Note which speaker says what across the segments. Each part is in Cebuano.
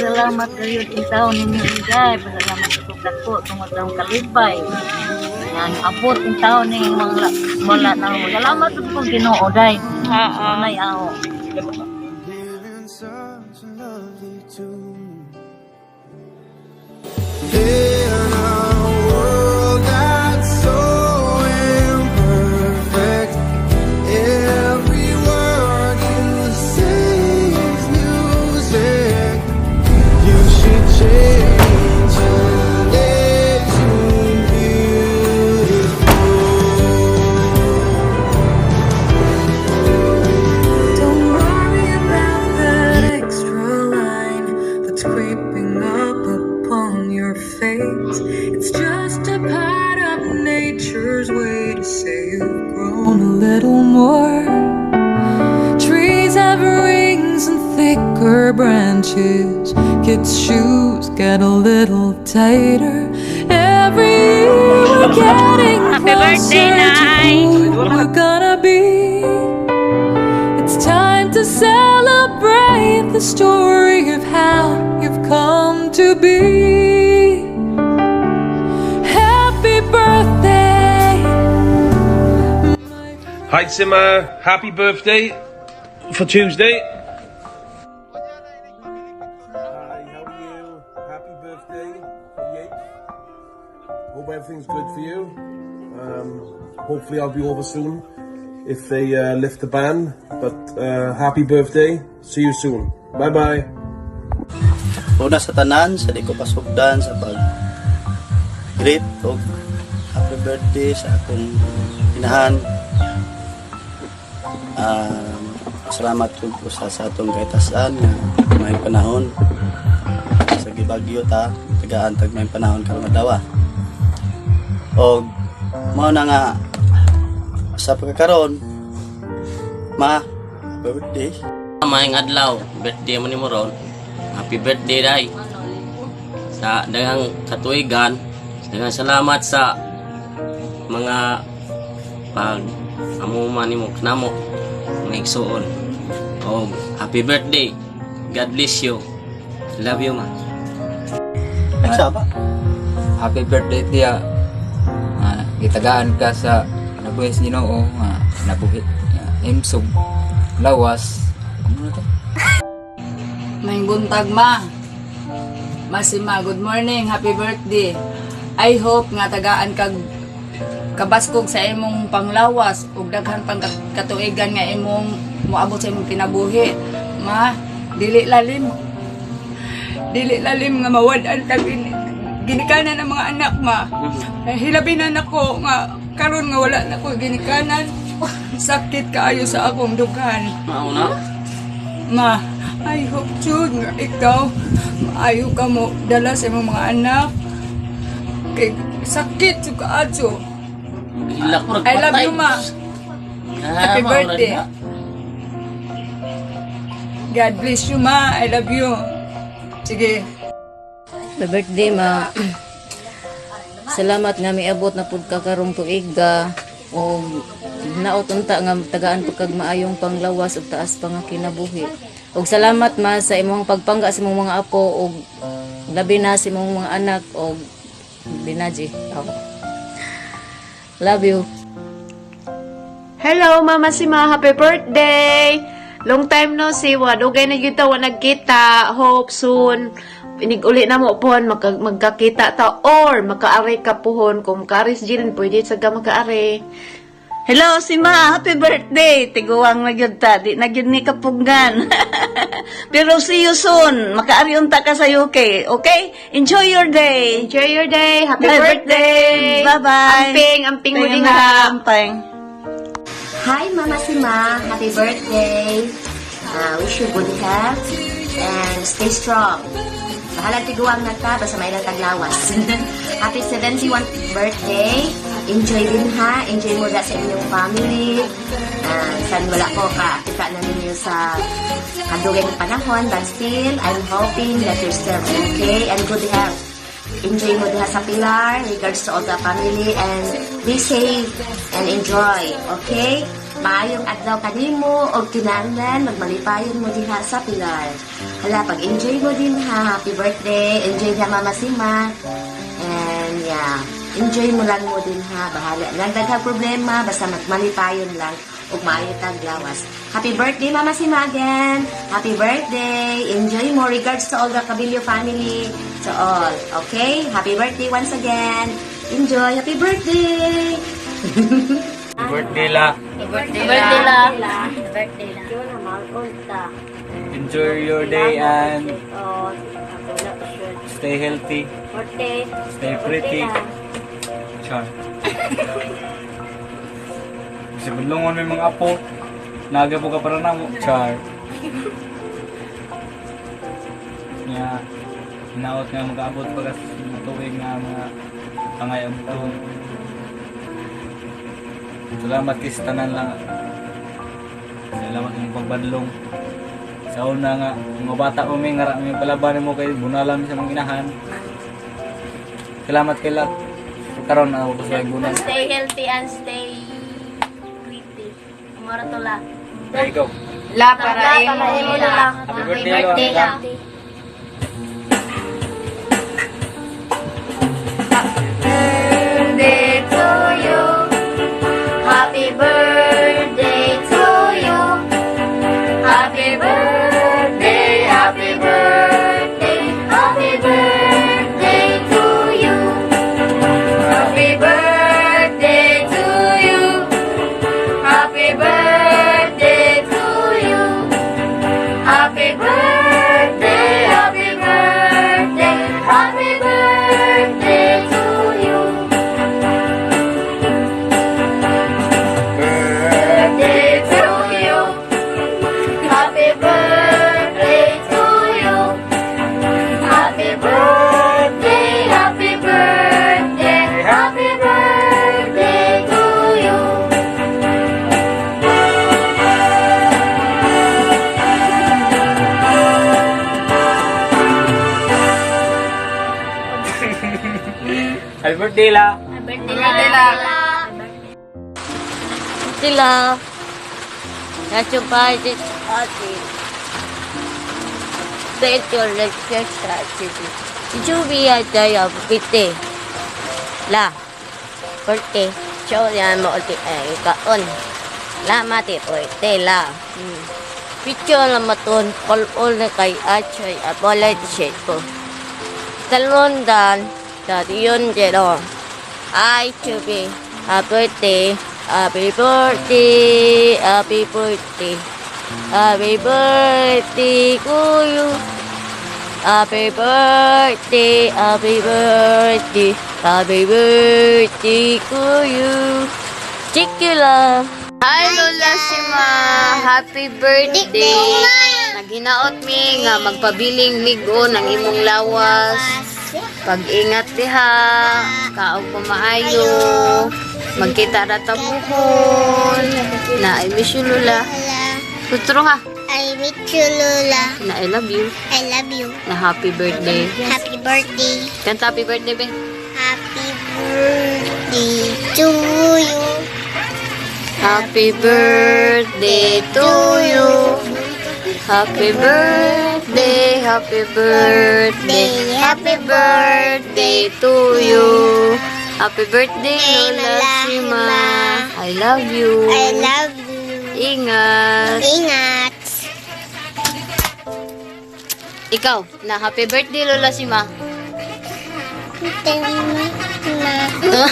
Speaker 1: Salamat kayo taon ninyo, Inday. Pasalamat ko dako tungod sa akong kalipay. Yan, abot in taon ni mga wala na. Salamat ko Ginoo, day.
Speaker 2: Oo.
Speaker 1: Unay aho.
Speaker 3: Hearing such a lovely tune. In a world that's so imperfect, every word you say is music. You should change and it's beautiful.
Speaker 4: Don't worry about that extra line that's creeping up upon your face. It's just a part of nature's way to say you've grown a little more. Trees have rings and thicker branches. Kids' shoes get a little tighter. Every year we're getting
Speaker 2: Happy birthday,
Speaker 4: closer to
Speaker 2: Nay!
Speaker 4: Who we're gonna be. It's time to celebrate the story of how you've come to be. Happy birthday.
Speaker 5: Hi, Sima. Happy birthday for Tuesday. Hi, how are you? Happy birthday for the 8th. Hope everything's good for you. Hopefully I'll be over soon if they lift the ban. But happy birthday. See you soon. Bye bye.
Speaker 6: Una sa tanan, sa di ko pasugdan sa pag greet og happy birthday sa akong inahan. Salamat ko sa atong kaitasan nga may panahon sa gibagyo ta, tagaan tag may panahon karon adlaw. Og mao na nga sa pagkakaron, ma, happy birthday.
Speaker 7: Maayong adlaw, birthday mo nimo ron. Happy birthday, day. Sa daghang katuigan, daghang salamat sa mga pag amuma nimo kanamo mga igsuon. Og happy birthday. God bless you. Love you, ma.
Speaker 6: Nagsaba.
Speaker 8: Happy birthday, tiya. Gitagaan ka sa nabuhi sa Ginoo nga nabuhi himsog lawas, ano na to.
Speaker 9: Maayong buntag, ma. Masima, good morning, happy birthday. I hope nga tagaan kag kabaskog sa imong panglawas ug daghan pang katuigan nga imong moabot sa imong kinabuhi. Ma, dili lalim. Dili lalim nga mawad-an tag ginikanan ang mga anak, ma. Eh, hilabi na nako nga karon nga wala na ko ginikanan. Sakit kaayo sa akong dughan.
Speaker 7: Mao na.
Speaker 9: Ma, I hope jud nga ikaw maayo ka mo dala sa imong mga anak. Kay sakit jud kaayo.
Speaker 7: Hilak mo.
Speaker 9: I love you, ma. Happy birthday. God bless you, ma. I love you. Sige.
Speaker 1: Happy birthday, ma. Salamat nga miabot na pud ka karong tuiga o naot unta nga tagaan pud kag maayong panglawas ug taas pa nga kinabuhi. Ug salamat, ma, sa imong pagpangga sa imong mga apo ug labi na sa imong mga anak og binaji. Ako. Love you.
Speaker 2: Hello, Mama Sima. Happy birthday! Long time no see. Wa dugay na gyud ta wa nagkita. Hope soon inig-uli na mo pohon magkakita ta or makaari ka pohon. Kung makaari si Jillian, pwede sa ka makaari.
Speaker 10: Hello, si Ma, happy birthday. Tiguang na gyud ta, di na gyud ni kapunggan. Pero see you soon. Makaari unta ka sa UK, okay? Enjoy your day.
Speaker 2: Enjoy your day. Happy
Speaker 10: Happy
Speaker 2: birthday.
Speaker 10: Bye-bye.
Speaker 2: Amping, amping mo
Speaker 10: Tingnan
Speaker 2: din ha.
Speaker 10: Amping.
Speaker 11: Hi, Mama Sima. Happy birthday. Wish you good health and stay strong. Bahala tiguang na ta, basta may taglawas. Happy 71st birthday. Enjoy din ha. Enjoy mo da sa inyong family. San wala ko ka, kita na ninyo sa kadugay ng panahon. But still, I'm hoping that you're still okay and good health. Enjoy mo diha sa Pilar. Regards to all the family and be safe and enjoy. Okay? Maayong adlaw kanimo og kinahanglan magmalipayon mo diha sa Pilar. Hala, pag-enjoy mo din ha. Happy birthday. Enjoy na, Mama Sima. And yeah, enjoy mo lang mo din ha. Bahala lang daghang problema, basta magmalipayon lang ug maayo tag lawas. Happy birthday, Mama Sima, again. Happy birthday. Enjoy mo. Regards to all the Cabilio family. To all. Okay? Happy birthday once again. Enjoy. Happy birthday.
Speaker 8: Birthday la.
Speaker 1: Birthday la.
Speaker 11: Birthday la.
Speaker 8: Enjoy your day and stay healthy. Stay pretty. Char. Kasi budlongon may mga apo. Naga po ka para namo. Char. Nga, hinaot nga mag-abot pa sa tuig nga mga pangay abto. Salamat kay sa tanan lang. Salamat imong pagbadlong. Sa una nga, mga bata ko may ngara may palaban mo kay bunalan sa mga inahan. Salamat kay la. Karon ako ko sa bunal.
Speaker 11: Stay healthy and stay pretty. Moro to la.
Speaker 8: There you go.
Speaker 9: La para imo.
Speaker 11: La.
Speaker 8: Happy birthday, Lola.
Speaker 11: Birthday to you. Happy birthday to you. Happy birthday, happy birthday, happy birthday to you. Happy birthday to you. Happy birthday to you. Happy birthday, happy birthday, happy birthday to you. Birthday to you. Happy birthday to you. Happy birthday, happy birthday, happy birthday to you.
Speaker 8: Happy birthday la.
Speaker 11: Birthday la.
Speaker 1: Sila. Nasubay ati. Beto lecture Jubi ya pite. La. Birthday. Show yan mo ulit ay kaon. La mati birthday la. Picture la maton kol na kay achay abolay ko. Talondan dati yun jero. I to be happy birthday, happy birthday, happy birthday, happy birthday to you. Happy birthday, happy birthday, happy birthday to you. Chicky love.
Speaker 12: Hi, Lola Sima! Happy birthday! Naghinaot mi nga magpabiling mig-o ng imong lawas. Pag-ingat diha, kaog pa maayo, magkita ra ta puhon. Na I miss you, Lola. Tutro ha.
Speaker 13: I miss you, Lola.
Speaker 12: Na I love you.
Speaker 13: I love you.
Speaker 12: Na happy birthday.
Speaker 13: Happy birthday.
Speaker 12: Kanta happy birthday, be.
Speaker 13: Happy birthday to you.
Speaker 12: Happy birthday to you. Happy birthday, happy birthday, happy birthday to you. Happy birthday, Lola Sima. I love you.
Speaker 13: I love you.
Speaker 12: Ingat.
Speaker 13: Ingat.
Speaker 12: Ikaw, na happy birthday, Lola Sima.
Speaker 13: Na.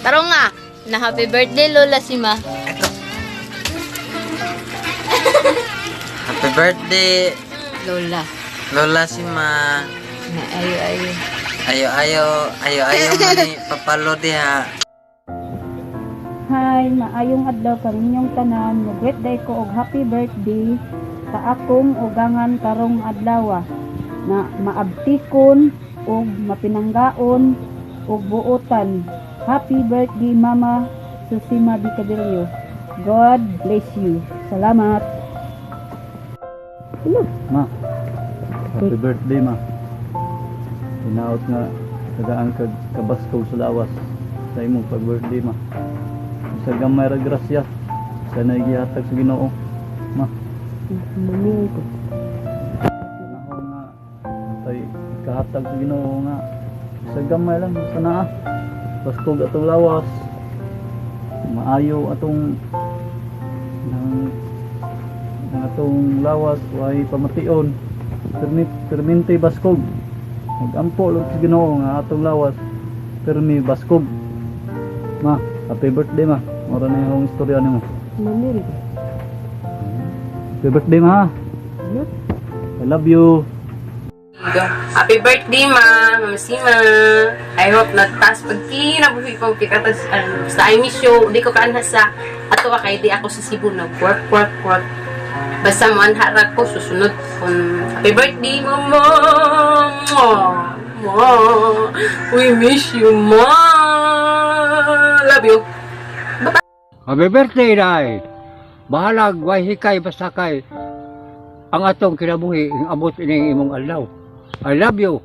Speaker 12: Tarong nga, na happy birthday, Lola Sima.
Speaker 14: Happy birthday,
Speaker 12: Lola.
Speaker 14: Lola Sima.
Speaker 12: Na ayo ayo.
Speaker 14: Ayo ayo, ayo ayo mani papalo diha.
Speaker 15: Hi, maayong adlaw kaninyong tanan. Mag-greet ko og happy birthday sa akong ugangan karong adlaw na maabtikon ug mapinanggaon ug buotan. Happy birthday, Mama Susima B. Cabello. God bless you. Salamat.
Speaker 6: Ma, happy birthday, ma. Hinaot nga tagaan kag kabaskog sa lawas sa imong pag-birthday, ma. Sa gamay ra grasya sa nagihatag sa Ginoo. Ma.
Speaker 1: Mamingay ko.
Speaker 6: Panahon nga tay kahatag sa Ginoo nga sa gamay lang sa naa. Baskog atong lawas. Maayo atong nang nang atong lawas way pamation. Permit permente baskog. Magampo lang sa Ginoo nga atong lawas permi baskog. Ma, happy birthday, ma. Mora na yung istorya nimo.
Speaker 1: Mamiri ko.
Speaker 6: Happy birthday, ma. I love you.
Speaker 16: Happy birthday, Ma! Mama Sima! I hope nagtaas pag kinabuhi ko kikatas sa I miss you. Di ko kaanha sa ato ka kay di ako sa Cebu nag work, work, work. Basta mo anha ra ko susunod kung happy birthday, Mama! Mwah! Mwah! We miss you, Ma! Love you.
Speaker 17: Happy birthday, Day! Bahalag, way hikay, basta kay ang atong kinabuhi, ang abot ining imong adlaw. I love you!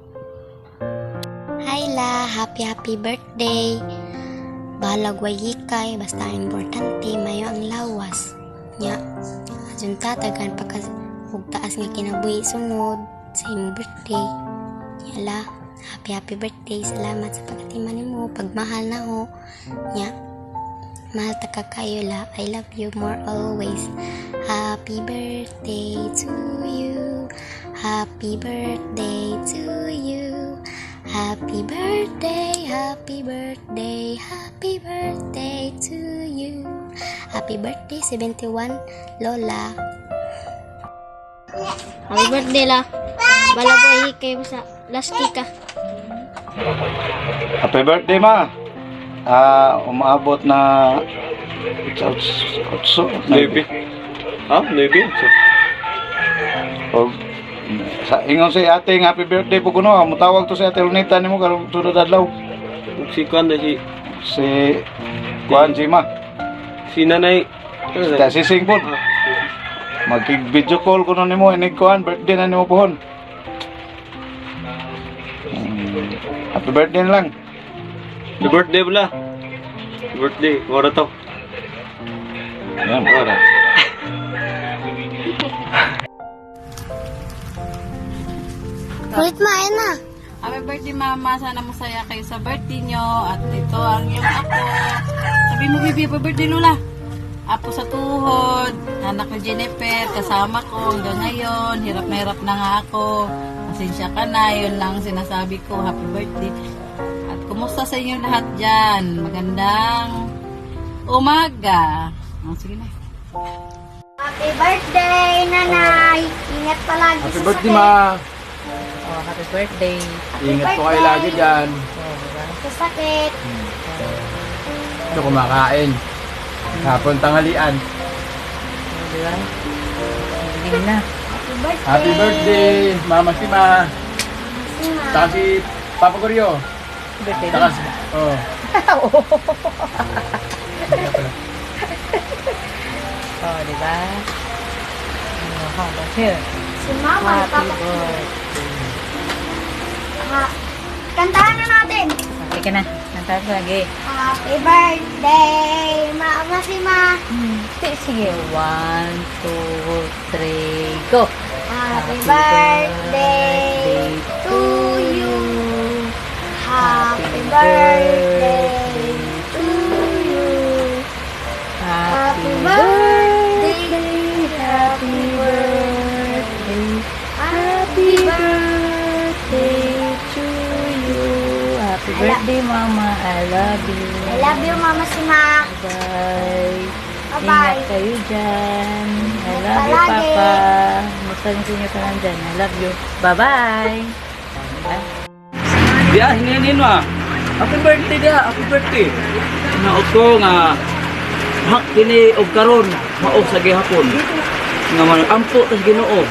Speaker 13: Hi La, happy happy birthday. Bahalag way hikay, basta ang importante mayo ang lawas. Nya, adyon tatagan pagka ug taas nga kinabuhi sunod sa imong birthday. Nya La, happy happy birthday. Salamat sa pagatiman nimo, pagmahal na ho. Nya, mahal ta ka kayo, La. I love you more always. Happy birthday to you. Happy birthday to you. Happy birthday, happy birthday, happy birthday to you. Happy birthday, 71, Lola.
Speaker 12: Happy birthday, La. Bahalag way hikay sa last ka.
Speaker 18: Happy birthday, ma. Ah, umaabot na otso,
Speaker 19: Nuebe. Ha? Nuebe?
Speaker 18: Og sa ingon si ate nga happy birthday po kuno, mutawag to si Ate Lunita nimo karong sunod adlaw.
Speaker 19: Si kuan na si
Speaker 18: Si kuan si ma.
Speaker 19: Si nanay.
Speaker 18: Si Sising po. Magkig video call kuno nimo inig kuan birthday na nimo pohon. Happy birthday na lang.
Speaker 19: Happy birthday pala. Birthday. Ora to.
Speaker 18: Yan, ora.
Speaker 13: Kulit mo, ayun na.
Speaker 9: Happy birthday, Mama. Sana masaya kayo sa birthday nyo. At ito ang iyong apo. Sabi mo, Bibi, happy birthday, Lola. Apo sa tuhod, anak ni Jennifer, kasama ko hanggang ngayon. Hirap na nga ako. Pasensya ka na, yun lang sinasabi ko. Happy birthday. At kumusta sa inyo lahat dyan? Magandang umaga. Oh, sige na.
Speaker 13: Happy birthday, Nanay. Ingat palagi
Speaker 20: Happy
Speaker 13: sa
Speaker 20: birthday,
Speaker 13: sakit.
Speaker 20: Ma!
Speaker 1: Oh, happy birthday.
Speaker 20: Ingat po kayo lagi dyan.
Speaker 13: Sa sakit.
Speaker 20: Ito kumakain. Hapon tanghalian.
Speaker 1: Oh, di ba? Galing na.
Speaker 13: Happy birthday.
Speaker 20: Happy birthday, Mama Sima.
Speaker 13: Sima.
Speaker 20: Saka si Papa Goryo.
Speaker 1: Birthday
Speaker 20: Saka si... Oh.
Speaker 1: Oh, di ba? Oh, how about here?
Speaker 13: Si Mama,
Speaker 1: Happy
Speaker 13: Papa.
Speaker 1: birthday.
Speaker 13: Ha, kantahan na natin.
Speaker 1: Okay ka na. Kanta lagi.
Speaker 13: Happy birthday, Mama Sima.
Speaker 1: Sige, one, two, three, go!
Speaker 13: Happy birthday to you. Happy birthday to you. Happy birthday, happy birthday,
Speaker 1: happy birthday to you. Happy birthday, Mama. I love you.
Speaker 13: I love you, Mama Sima.
Speaker 1: Bye.
Speaker 13: Bye-bye.
Speaker 1: Ingat kayo dyan. I love you,
Speaker 13: Palagi.
Speaker 1: Papa. Musta rin sa inyo tanan dyan. I love you. Bye-bye. Bye.
Speaker 21: Diya, hininin mo. Happy birthday diya, happy birthday. Naot ko nga hak kini og karon mao sa gihapon. Nga man ampo tas Ginoo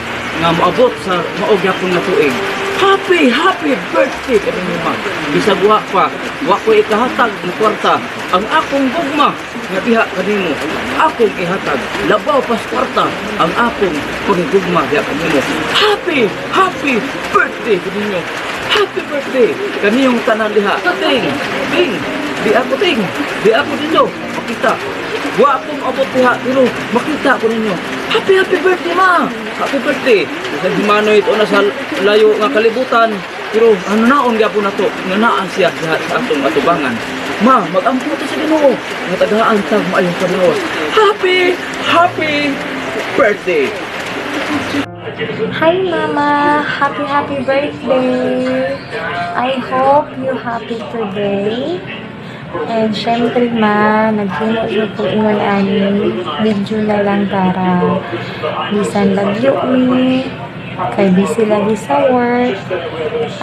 Speaker 21: nga moabot sa mao gihapon nga tuig. Happy, happy birthday kani ma. Bisag wa pa, wa ko ikahatag ng kwarta. Ang akong gugma nga diha kanimo, akong ihatag. Labaw pas kwarta ang akong pagigugma diha kanimo. Happy, happy birthday kaninyo. Happy birthday kaniyong tanan diha. Ting, ting. Di ako ting, di ako ninyo makita. Wa akong abot diha pero makita ko ninyo. Happy happy birthday, ma. Happy birthday. Sa Manoy ito na sa layo nga kalibutan pero ano naon gyapon nato nga naa siya diha sa atong atubangan. Ma, magampo ta sa Ginoo nga tagaan tag maayong kabuhat. Happy happy birthday.
Speaker 3: Hi Mama! Happy happy birthday! I hope you happy today. And syempre ma, naghimo jud ko ingon ani video na lang para bisan lagyo mi kay busy lagi sa work.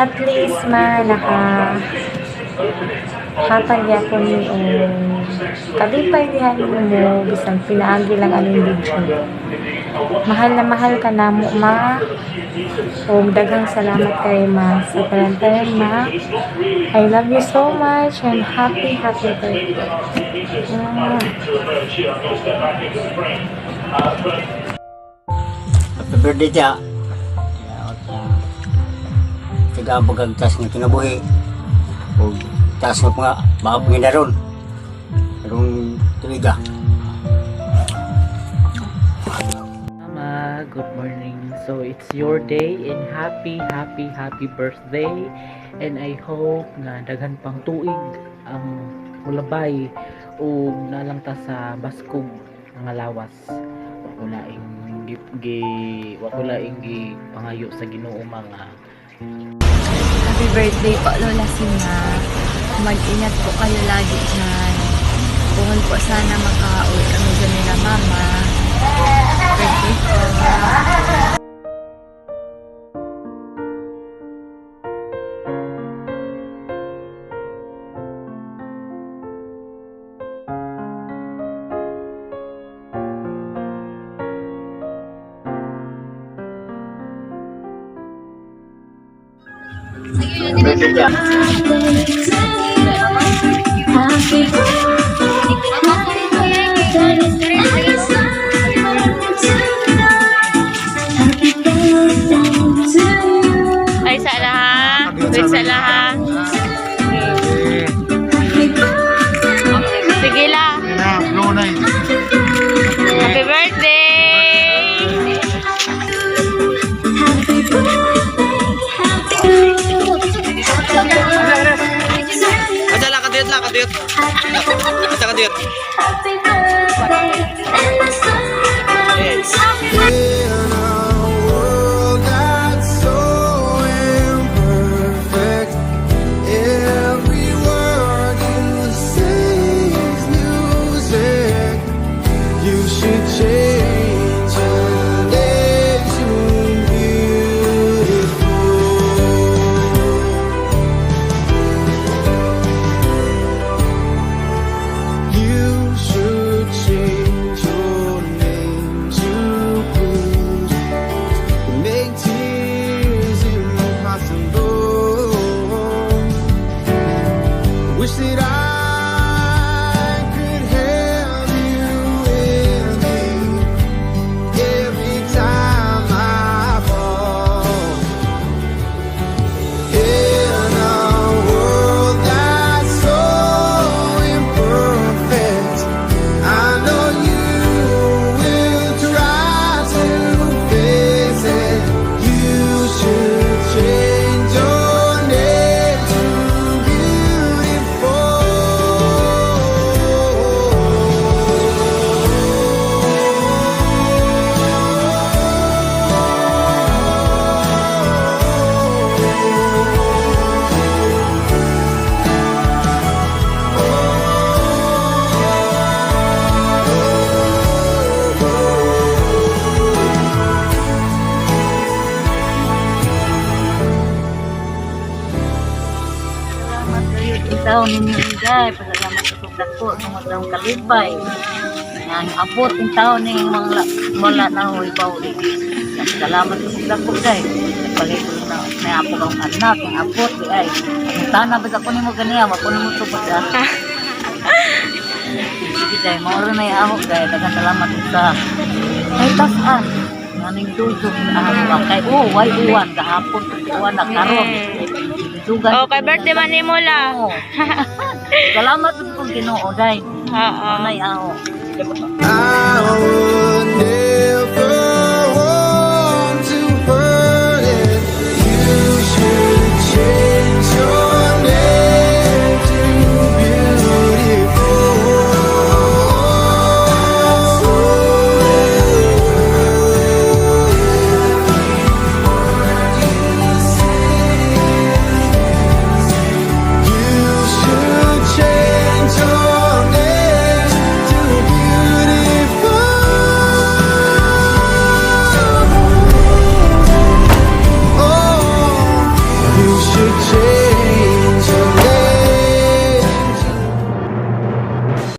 Speaker 3: At least ma naka hatag gyapon ni o kalipay diha nimo bisan pinaagi lang aning video. Mahal na mahal ka namo, ma. Ug daghang salamat kay ma sa tanan ma. I love you so much and happy happy birthday.
Speaker 17: Happy birthday, Tia. Tagaan pag taas ng kinabuhi. O taas ng mga mga panginaron. Karong tuiga.
Speaker 22: Mama, good morning. So it's your day and happy, happy, happy birthday. And I hope nga daghan pang tuig ang mulabay o nalangta sa baskog nga lawas. Wala ing gi, gi wala ing gi pangayo sa Ginoo mga.
Speaker 23: Happy birthday po, Lola Sima. Mag-ingat po kayo lagi dyan. Puhon po sana makauwi kami dyan nila Mama. Birthday po.
Speaker 17: Birthday, Tia.
Speaker 4: Happy birthday, happy birthday, happy birthday to you.
Speaker 12: Ay, sa laha. Wait, sa laha. Sige la. Happy birthday!
Speaker 4: Happy birthday, happy
Speaker 21: Asa lang kadiyot lang kadiyot. Asa kadiyot.
Speaker 4: Happy birthday, and the sun.
Speaker 5: In a world that's so imperfect, every word you say is music. You should change your name to beautiful. You should change your name to please. Make tears impossible. Wish that I could have you with me every time I fall. In a world that's so imperfect, I know you will try to fix it. You should change your name to beautiful.
Speaker 1: Salamat kayo itaw ninyo inday. Pasalamat sa kong dako tungod lang kalipay. Nga ang abot in taon ni mga wala na hoy bawi. Salamat sa kong dako kay. Nagpalito na may apo kang anak, ang abot di ay. Ang tana ba ako nimo ganiya, wa ko nimo tubod ah. Sige day, mao ra na ako day. Daghang salamat sa ay tas-an. Nganing dudok ah kay oh, way uwan gahapon uwan na karon. Dugan.
Speaker 12: Oh, kay birthday man nimo la.
Speaker 2: Salamat po kong Ginoo, day.
Speaker 3: Oo.
Speaker 2: Nay, aho.
Speaker 4: I would